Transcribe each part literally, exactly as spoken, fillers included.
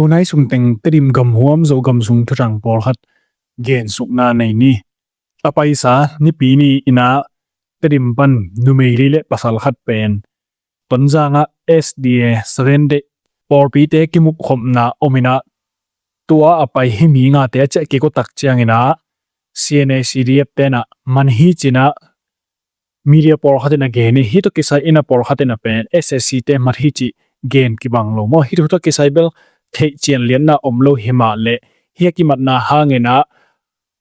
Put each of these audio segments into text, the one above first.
Tunai sungteng Tedim gamhuam Zogam sung thuthang pawlkhat gensukna nei ni. A paisa Nipi ni inah Tedim pan numei li le pasal khat pen Tonzang ah S D A Seventh Day pawlpite kimukkhopna om inah, tua a pai hi mi ngate a ciah kikutak cianginah C N A C D F tenah man hi cinah media pawlkhat in a gen hi. Hih tawh kisai inah pawlkhat inah pen S A C te mat hi cih gen kibang lo maw? Hih thu tawh kisai bel theih cian lianna om lo hi mah leh, hih a kimatna hanginah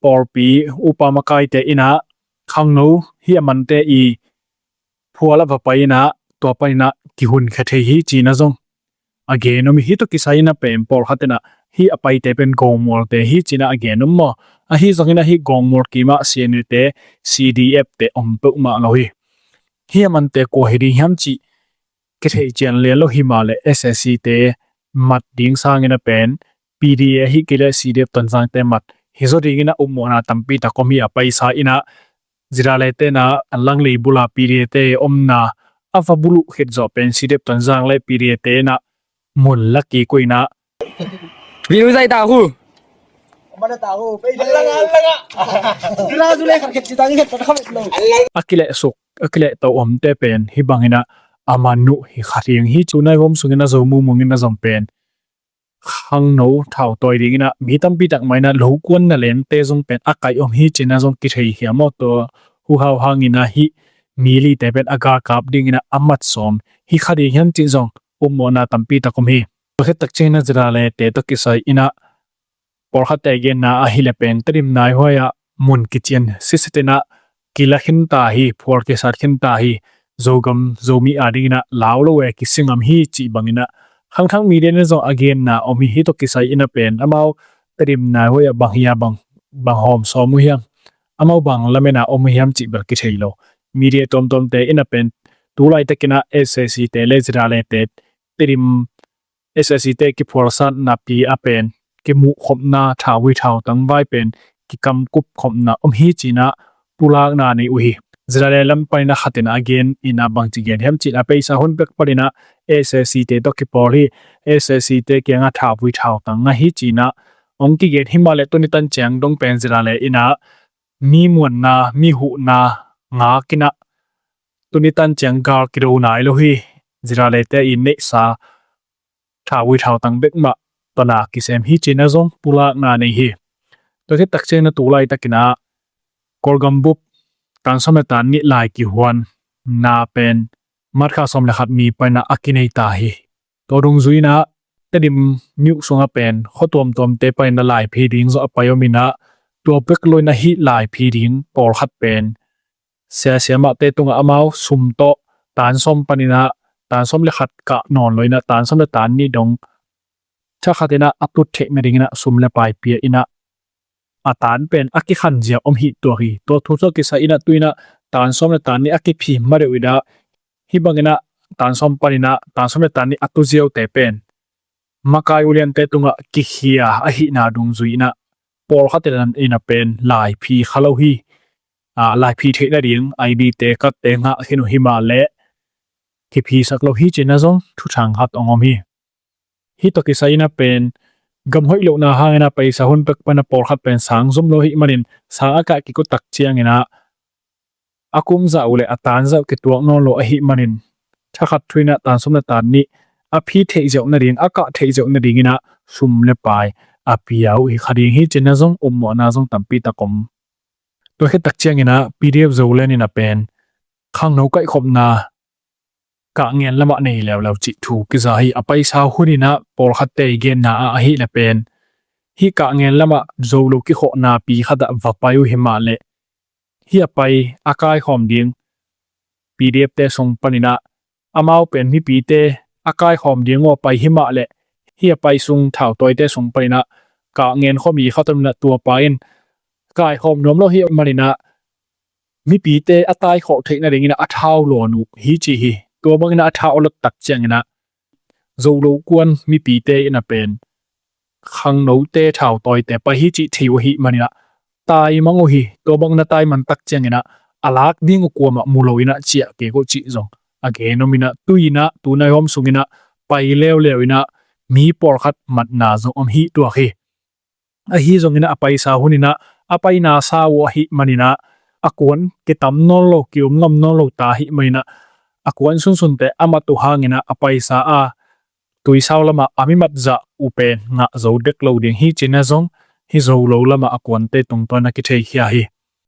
pawlpi upa makaite inah khangno hih a mante i phual a va pai inah tua paninah kihunkhia thei hi cinah zong a gen om hi. Hih tawh kisai inah pen pawlkhat inah hih a paite pen gawngmualte hi cinah a gen om maw? Ahi zongin ah hih gawngmual kimah C N A te C D F te om peuhmah lo hi. Hih a mante kua hi ding hiam cih kitheih cian lian lo hi mah leh S A C te mat ding sangin a pen P D A ahi kei leh C D F Tonzang te mat hi zaw dingin a upmawhna tampi tak om hi. A paisa inah Zirale tenah a langlei bula P D A te omna a va buluh khit zawh pen C D F Tonzang le P D A tenah mun la kik uh inah. Vinu zai ta hu. A kilehsuk a kilehto omte pen hih banginah a man uh hi kha ding hi. Tunai huam sungin a Zo mumungin a zong pen khangno thautawi dinginah mi tampi tak mah inah lokuan na lengte zong pen a kaih om hi cinah zong kithei hiam aw? Tua huhau hanginah hih mi lite pen a galkap dinginah a mat sawm hi kha ding hiam cih zong upmawhna tampi tak om hi. Tua khit tak cianginah Zirale te tawh kisai inah pawlkhatte genna ahih leh pen Tedim naihuai ah mun kician sitsit inah kila khinta hi, phual kisat khinta hi. Zogam Zomi a dinginah lau lo e, kisingam hi cih banginah khangthang mi dinginah zong a genna om hi. Hih tawh kisai inah pen amau Tedim naihuai ah bang hi a bang, bang hawm sawm uh hiam, amau bang lamena om uh hiam cih bel kithei lo. Media tuamtuamte inah pen tu laitakinah S A C te le Zirale te Tedim S A C te kiphualsatna pi a pen kimuhkhopna thauvui thautang vai pen kikamkup khopna om hi cinah pulakna nei uh hi. Zirale lam paninah khatinah a gen inah bangci gen hiam cinah a paisa hun pek paninah S A C te tawh kipawl hi. S A C te kiangah thauvui thautang ngah hi cinah hong kigen hi mah leh tuni tan ciang dong pen Zirale inah mi muanna mi huhna ngakinah tuni tan ciang gal kido nai lo hi. Zirale te in neihsa thauvui thautang bek mah tawna kisem hi cinah zong pulakna nei hi. Tua khit tak cianginah tu laitakinah Kawlgam bup tan sawm le tan nih lai kihuanna pen March kha sawm le khat ni paninah a kinei ta hi. Tua dungzui inah Tedim niuh sungah pen khua tuamtuamte paninah laiphi ding zawh a pai om inah tua bek lo inah hih laiphi ding pawlkhat pen siasia mahte tungah amau sum tawh tan sawm paninah tan sawm le khat kah nawn lo inah tan sawm le tan nih dong thakhat inah a tut theih nadinginah sum le pai pia inah a tan pen a kikhan ziau om hi tuak hi. Tua thu tawh kisai inah tu inah tan sawm le tan nih a kiphim mah deuh inah hih banginah tan sawm paninah tan sawm le tan nih a tu ziaute pen makai uliante tungah kikhia ahihna dungzui inah pawlkhat inah pen laiphi kha lo hi. Laiphi theih nading I D te card te ngah khin uh hi mah leh kiphisak lo hi cinah zong thuthang khat hong om hi. Hih tawh kisai inah pen gam hoih lohna hanginah paisa hun pek paninah pawlkhat pen sang zom lo ahih manin sang a kah kikutak cianginah a kum zah uh le a tan zah uh kituak nawn lo ahih manin thakhat thu inah tan sawm le tan nih a phi theih ziau nading a kah theih ziau nadinginah sum le pai a pia uh hi kha ding hi cinah zong upmawhna zong tampi tak om. Tua khit tak cianginah P D F Zoland inah pen khangno kaihkhopna kah ngen lamah nei leuleu cih thu kiza hi. A paisa hun inah pawlkhatte i genna ah ahih leh pen hih kah ngen lamah Zolo kikhawhna pi khatah va pai uh hi mah leh hih a pai a kaikhawm ding P D F te sung paninah amau pen mipite a kaikhawm ding uh a pai hi mah leh hih a pai sung thautawite sung paninah kah ngen khaw mi khat om inah tua pa in kaikhawm nuam lo hi maninah mipite a taikhawh theih nadinginah a thau lawn uh hi ci hi. Tua banginah a thau a lot tak cianginah Zolo kuan mipite inah pen khangnote thautawite pai hi cih thei uh ahih maninah taimang uh hi. Tua bang na taiman tak cianginah a lak ding uh kuamah mu lo inah ciah kik uh cih zong a gen om inah tu inah tunai huam sunginah pai leuleu inah mi pawlkhat matna zong om hi tuak hi. Ahi zongin a paisa hun in a paina sa uh ahih manin a kuan kitam nawn lo, kium ngam nawn lo ta ahih manin a kuan sunsunte a mat uh hangin a paisa a tuisau lamah a mimat zah uh pen ngah zo dek lo ding hi ci-in a zong hi zo lo lamah a kuante tungtawn a kithei khia hi.